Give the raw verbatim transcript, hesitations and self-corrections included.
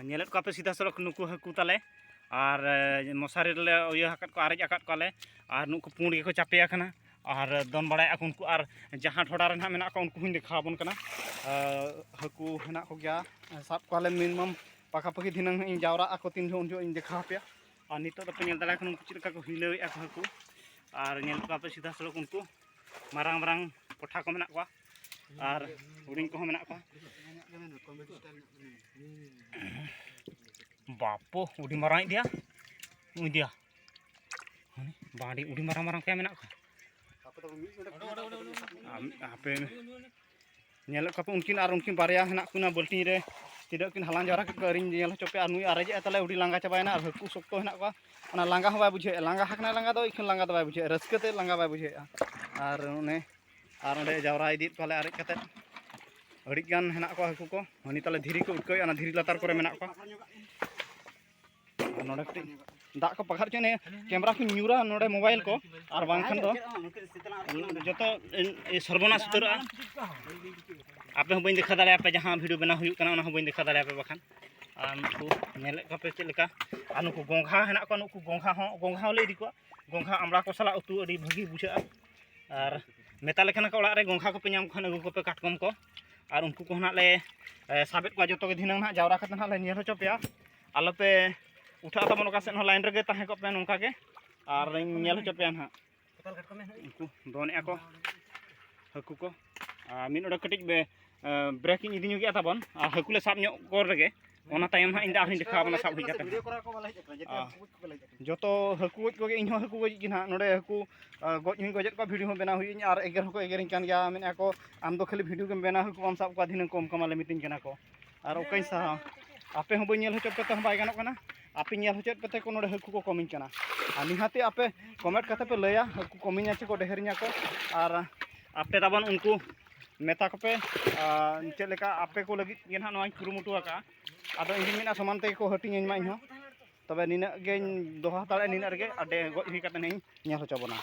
ᱧᱮᱞᱮᱫ ᱠᱚᱣᱟ ᱯᱮ ᱥᱤᱫᱷᱟ ᱥᱚᱲᱚᱠ ᱱᱩᱠᱩ ᱦᱟᱹᱠᱩ ᱛᱟᱞᱮ, ᱟᱨ ᱮ, ᱢᱚᱥᱟᱨᱤ ᱨᱮᱞᱮ ᱤᱭᱟᱹ ᱟᱠᱟᱫ ᱠᱚᱣᱟ, ᱟᱨᱮᱡ ᱟᱠᱟᱫ ᱠᱚᱣᱟᱞᱮ, ᱟᱨ ᱱᱩᱠᱩ ᱯᱩᱸᱰ ᱜᱮᱠᱚ ᱪᱟᱯᱮ ᱟᱠᱟᱱᱟ, ᱟᱨ ᱫᱚᱱ ᱵᱟᱲᱟᱭᱮᱫᱼᱟ ᱠᱚ ᱩᱱᱠᱩ, ᱟᱨ ᱡᱟᱦᱟᱸ ᱰᱷᱚᱰᱟ ᱨᱮ ᱱᱟᱦᱟᱜ ᱢᱮᱱᱟᱜ ᱠᱚᱣᱟ ᱩᱱᱠᱩ ᱦᱚᱸᱧ ᱫᱮᱠᱷᱟᱣ ᱟᱵᱚᱱ ᱠᱟᱱᱟ᱾ ᱟᱨ ᱦᱟᱹᱠᱩ ᱦᱮᱱᱟᱜ ᱠᱚᱜᱮᱭᱟ, ᱥᱟᱵ ᱠᱚᱣᱟᱞᱮ ᱢᱤᱱᱤᱢᱟᱢ ᱯᱟᱠᱟᱯᱟᱠᱤ ᱫᱷᱤᱱᱟᱹᱝ ᱦᱟᱸᱜ ᱤᱧ ᱡᱟᱣᱨᱟᱜ ᱟᱠᱚ ᱛᱤᱱ ᱡᱚᱦᱚᱜ ᱩᱱ ᱡᱚᱦᱚᱜ ᱤᱧ ᱫᱮᱠᱷᱟᱣ ᱟᱯᱮᱭᱟ᱾ ᱟᱨ ᱱᱤᱛᱚᱜ ᱫᱚᱯᱮ ᱧᱮᱞ ᱫᱟᱲᱮᱭᱟᱜ ᱠᱟᱱᱟ ᱩᱱᱠᱩ ᱪᱮᱫ ᱞᱮᱠᱟ ᱠᱚ ᱦᱤᱞᱟᱹᱣᱮᱫᱼᱟ ᱠᱚ ᱦᱟᱹᱠᱩ, ᱟᱨ ᱧᱮᱞ ᱠᱚᱣᱟ ᱯᱮ ᱥᱤᱫᱷᱟ ᱥᱚᱲᱚᱠ ᱩᱱᱠᱩ ᱢᱟᱨᱟᱝ ᱢᱟᱨᱟᱝ ᱯᱚᱴᱷᱟ ᱠᱚ ᱢᱮᱱᱟᱜ ᱠᱚᱣᱟ, ᱟᱨ ᱦᱩᱰᱤᱧ ᱠᱚᱦᱚᱸ ᱢᱮᱱᱟᱜ ᱠᱚᱣᱟ᱾ ᱵᱟᱯᱚ, ᱟᱹᱰᱤ ᱢᱟᱨᱟᱝ ᱤᱫᱤᱭᱟ, ᱤᱫᱤᱭᱟ᱾ ᱵᱟᱝ, ᱟᱹᱰᱤ, ᱟᱹᱰᱤ ᱢᱟᱨᱟᱝ ᱢᱟᱨᱟᱝ ᱠᱚᱭᱟ ᱢᱮᱱᱟᱜ ᱠᱚᱣᱟ᱾ ᱟᱢ, ᱟᱯᱮ ᱧᱮᱞᱮᱫ ᱠᱚᱣᱟ ᱯᱮ ᱩᱱᱠᱤᱱ, ᱟᱨ ᱩᱱᱠᱤᱱ ᱵᱟᱨᱭᱟ ᱦᱮᱱᱟᱜ ᱠᱤᱱᱟ ᱵᱟᱹᱞᱴᱤᱱ ᱨᱮ, ᱛᱤᱱᱟᱹᱜ ᱠᱤᱱ ᱦᱟᱞᱟᱝ ᱡᱟᱣᱨᱟ ᱠᱮᱫ ᱠᱚᱣᱟ, ᱟᱹᱣᱨᱤᱧ ᱧᱮᱞ ᱦᱚᱪᱚ ᱯᱮᱭᱟ᱾ ᱟᱨ ᱱᱩᱭ ᱟᱨᱮᱡᱮᱜᱼᱟ ᱛᱟᱞᱮ, ᱟᱹᱰᱤ ᱞᱟᱸᱜᱟ ᱪᱟᱵᱟᱭᱮᱱᱟ, ᱟᱨ ᱦᱟᱹᱠᱩ ᱥᱚᱠᱛᱚ ᱦᱮᱱᱟᱜ ᱠᱚᱣᱟ, ᱚᱱᱟ ᱞᱟᱸᱜᱟ ᱦᱚᱸ ᱵᱟᱭ ᱵᱩᱡᱷᱟᱹᱣᱮᱫᱼᱟ᱾ ᱞᱟᱸᱜᱟ ᱦᱟᱠᱱᱟᱭ ᱞᱟᱸᱜᱟ ᱫᱚ, ᱤᱠᱷᱟᱹᱱ ᱞᱟᱸᱜᱟ ᱫᱚ ᱵᱟᱭ ᱵᱩᱡᱷᱟᱹᱣᱮᱫᱼᱟ, ᱨᱟᱹᱥᱠᱟᱹ ᱛᱮ ᱞᱟᱸᱜᱟ ᱵᱟᱭ ᱵᱩᱡᱷᱟᱹᱣᱮᱫᱼᱟ᱾ ᱟᱨ ᱚᱱᱮ, ᱟᱨ ᱚᱸᱰᱮ ᱡᱟᱣᱨᱟ ᱤᱫᱤᱭᱮᱫ ᱠᱚᱣᱟᱞᱮ ᱟᱨᱮᱡ ᱠᱟᱛᱮᱫ, ᱟᱹᱰᱤ ᱜᱟᱱ ᱦᱮᱱᱟᱜ ᱠᱚᱣᱟ ᱦᱟᱹᱠᱩ ᱠᱚ᱾ ᱦᱟᱹᱱᱤ ᱛᱟᱞᱮ ᱫᱷᱤᱨᱤ ᱠᱚ ᱩᱴᱠᱟᱹᱣᱮᱫᱼᱟ, ᱚᱱᱟ ᱫᱷᱤᱨᱤ ᱞᱟᱛᱟᱨ ᱠᱚᱨᱮ ᱢᱮᱱᱟᱜ ᱠᱚᱣᱟ᱾ ᱟᱨ ᱱᱚᱰᱮ ᱠᱟᱹᱴᱤᱡ ᱫᱟᱜ ᱠᱚ ᱯᱟᱠᱷᱟᱨ ᱦᱚᱪᱚᱭᱮᱱᱟ, ᱠᱮᱢᱨᱟ ᱠᱚᱧ ᱧᱩᱨᱟ ᱱᱚᱰᱮ ᱢᱳᱵᱟᱭᱤᱞ ᱠᱚ, ᱟᱨ ᱵᱟᱝᱠᱷᱟᱱ ᱫᱚ ᱡᱚᱛᱚ ᱥᱚᱨᱵᱚᱱᱟᱥ ᱩᱛᱟᱹᱨᱚᱜᱼᱟ᱾ ᱟᱯᱮ ᱦᱚᱸ ᱵᱟᱹᱧ ᱫᱮᱠᱷᱟᱣ ᱫᱟᱲᱮᱭᱟᱯᱮ, ᱡᱟᱦᱟᱸ ᱵᱷᱤᱰᱤᱭᱳ ᱵᱮᱱᱟᱣ ᱦᱩᱭᱩᱜ ᱠᱟᱱᱟ ᱚᱱᱟ ᱦᱚᱸ ᱵᱟᱹᱧ ᱫᱮᱠᱷᱟᱣ ᱫᱟᱲᱮᱭᱟᱯᱮ ᱵᱟᱠᱷᱟᱱ᱾ ᱟᱨ ᱱᱩᱠᱩ ᱧᱮᱞᱮᱫ ᱠᱚᱣᱟ ᱯᱮ ᱪᱮᱫ ᱞᱮᱠᱟ, ᱟᱨ ᱱᱩᱠᱩ ᱜᱚᱝᱜᱷᱟ ᱦᱮᱱᱟᱜ ᱠᱚᱣᱟ, ᱱᱩᱠᱩ ᱜᱚᱝᱜᱷᱟ ᱦᱚᱸ, ᱜᱚᱝᱜᱷᱟ ᱦᱚᱸᱞᱮ ᱤᱫᱤ ᱠᱚᱣᱟ᱾ ᱜᱚᱝᱜᱷᱟ ᱟᱢᱲᱟ ᱠᱚ ᱥᱟᱞᱟᱜ ᱩᱛᱩ ᱟᱹᱰᱤ ᱵᱷᱟᱹᱜᱤ ᱵᱩᱡᱷᱟᱹᱜᱼᱟ᱾ ᱟᱨ ᱢᱮᱛᱟ ᱞᱮᱠᱷᱟᱱ ᱠᱚ ᱚᱲᱟᱜ ᱨᱮ ᱜᱚᱝᱜᱷᱟ ᱠᱚᱯᱮ ᱧᱟᱢ ᱠᱷᱟᱱ ᱟᱹᱜᱩ ᱠᱚᱯᱮ ᱠᱟᱴᱠᱚᱢ ᱠᱚ, ᱟᱨ ᱩᱱᱠᱩ ᱠᱚᱦᱚᱸ ᱱᱟᱜ ᱞᱮ, ᱮ, ᱥᱟᱵᱮᱫ ᱠᱚᱣᱟ ᱡᱚᱛᱚ ᱜᱮ ᱫᱷᱤᱱᱟᱹᱝ ᱱᱟᱜ ᱡᱟᱣᱨᱟ ᱠᱟᱛᱮ ᱱᱟᱜ ᱞᱮ ᱧᱮᱞ ᱦᱚᱪᱚ ᱯᱮᱭᱟ᱾ ᱟᱞᱚᱯᱮ ᱩᱴᱷᱟᱹᱜᱼᱟ ᱛᱟᱵᱚᱱ ᱚᱠᱟ ᱥᱮᱫ ᱦᱚᱸ, ᱞᱟᱭᱤᱱ ᱨᱮᱜᱮ ᱛᱟᱦᱮᱸ ᱠᱚᱜ ᱯᱮ, ᱱᱚᱝᱠᱟ ᱜᱮ, ᱟᱨ ᱤᱧ ᱧᱮᱞ ᱦᱚᱪᱚ ᱯᱮᱭᱟ ᱱᱟᱜ᱾ ᱩᱱᱠᱩ ᱫᱚᱱᱮᱜᱼᱟ ᱠᱚ ᱦᱟᱹᱠᱩ ᱠᱚ᱾ ᱟᱨ ᱢᱤᱫ ᱚᱰᱮ ᱠᱟᱹᱴᱤᱡ ᱵᱮ-, ᱮ, ᱵᱨᱮᱠ ᱤᱧ ᱤᱫᱤ ᱧᱚᱜᱮᱜᱼᱟ ᱛᱟᱵᱚᱱ, ᱟᱨ ᱦᱟᱹᱠᱩ ᱞᱮ ᱥᱟᱵ ᱧᱚᱜ ᱠᱚ ᱨᱮᱜᱮ, ᱚᱱᱟ ᱛᱟᱭᱚᱢ ᱦᱟᱸᱜ ᱤᱧ ᱫᱚ ᱟᱨᱦᱚᱸᱧ ᱫᱮᱠᱷᱟᱣ ᱟᱵᱚᱱᱟ ᱥᱟᱵ ᱦᱩᱭ ᱠᱟᱛᱮ᱾ ᱵᱷᱤᱰᱤᱭᱳ ᱠᱚᱨᱟᱣ ᱠᱚ ᱵᱟᱞᱮ ᱦᱮᱡ ᱟᱠᱟᱱᱟ, ᱡᱮᱛᱮ ᱟᱨ ᱦᱟᱹᱠᱩ ᱜᱚᱡ ᱠᱚᱜᱮ ᱞᱮ ᱦᱮᱡ ᱟᱠᱟᱱᱟ, ᱡᱮᱛᱮ ᱟᱨ ᱦᱟᱹᱠᱩ ᱜᱚᱡ ᱠᱚᱜᱮ, ᱤᱧ ᱦᱚᱸ ᱦᱟᱹᱠᱩ ᱜᱚᱡ ᱜᱮ ᱱᱟᱦᱟᱜ ᱱᱚᱰᱮ ᱦᱟᱹᱠᱩ, ᱟ, ᱜᱚᱡ ᱦᱚᱸᱧ ᱜᱚᱡᱮᱫ ᱠᱚᱣᱟ, ᱵᱷᱤᱰᱤᱭᱳ ᱦᱚᱸ ᱵᱮᱱᱟᱣ ᱦᱩᱭᱩᱜᱼᱟ, ᱟᱨ ᱮᱜᱮᱨ ᱦᱚᱸᱠᱚ ᱮᱜᱮᱨᱤᱧ ᱠᱟᱱ ᱜᱮᱭᱟ, ᱢᱮᱱᱮᱫᱼᱟ ᱠᱚ, "ᱟᱢ ᱫᱚ ᱠᱷᱟᱹᱞᱤ ᱵᱷᱤᱰᱤᱭᱳ ᱜᱮᱢ ᱵᱮᱱᱟᱣᱟ, ᱦᱟᱹᱠᱩ ᱵᱟᱢ ᱥᱟᱵ ᱠᱚᱣᱟ, ᱫᱷᱤᱱᱟᱹᱝ ᱠᱚ ᱮᱢ ᱠᱟᱢᱟ ᱞᱮ ᱢᱤᱴᱤᱝ ᱠᱟᱱᱟ ᱠᱚ᱾" ᱟᱨ ᱚᱠᱟᱧ ᱥᱟᱦᱟᱣᱟ? ᱟᱯᱮ ᱦᱚᱸ ᱵᱟᱹᱧ ᱧᱮᱞ ᱦᱚᱪᱚ ᱯᱮ ᱛᱮᱦᱚᱸ ᱵᱟᱭ ᱜᱟᱱᱚᱜ ᱠᱟᱱᱟ, ᱟᱯᱮ ᱧᱮᱞ ᱦᱚᱪᱚᱭᱮᱫ ᱯᱮ ᱛᱮ ᱠᱚ ᱱᱚᱰᱮ ᱦᱟᱹᱠᱩ ᱠᱚ ᱠᱚᱢᱤᱧ ᱠᱟᱱᱟ᱾ ᱟᱨ ᱱᱤᱦᱟᱹᱛᱤ ᱟᱯᱮ ᱠᱚᱢᱮᱱᱴ ᱠᱟᱛᱮ ᱯᱮ ᱞᱟᱹᱭᱟ, ᱦᱟᱹᱠᱩ ᱠᱚᱢᱤᱧᱟ ᱪᱮ ᱠᱚ ᱰᱷᱮᱨᱤᱧᱟ ᱠᱚ, ᱟᱨ ᱟᱯᱮ ᱛᱟᱵᱚᱱ ᱩᱱᱠᱩ ᱢᱮᱛᱟ ᱠᱚᱯᱮ, ᱟᱨ ᱪᱮᱫ ᱞᱮᱠᱟ ᱟᱯᱮ ᱠᱚ ᱞᱟᱹᱜᱤᱫ ᱜᱮ ᱱᱟᱦᱟᱜ ᱱᱚᱣᱟᱧ ᱠᱩᱨᱩᱢᱩᱴᱩ ᱟᱠᱟᱫᱼᱟ᱾ ᱟᱫᱚ ᱤᱧ ᱫᱩᱧ ᱢᱮᱱᱟ ᱥᱚᱢᱟᱱ ᱛᱮᱜᱮ ᱠᱚ ᱦᱟᱹᱴᱤᱧᱟᱹᱧ ᱢᱟ ᱤᱧ ᱦᱚᱸ᱾ ᱛᱚᱵᱮ ᱱᱤᱱᱟᱹᱜ ᱜᱮᱧ ᱫᱚᱦᱚ ᱦᱟᱛᱟᱲᱮᱜᱼᱟ, ᱱᱤᱱᱟᱹᱜ ᱨᱮᱜᱮ ᱟᱨ ᱰᱮ-, ᱜᱚᱡ ᱦᱩᱭ ᱠᱟᱛᱮ ᱱᱟᱦᱟᱜ ᱤᱧ ᱧᱮᱞ ᱦᱚᱪᱚ ᱵᱚᱱᱟ᱾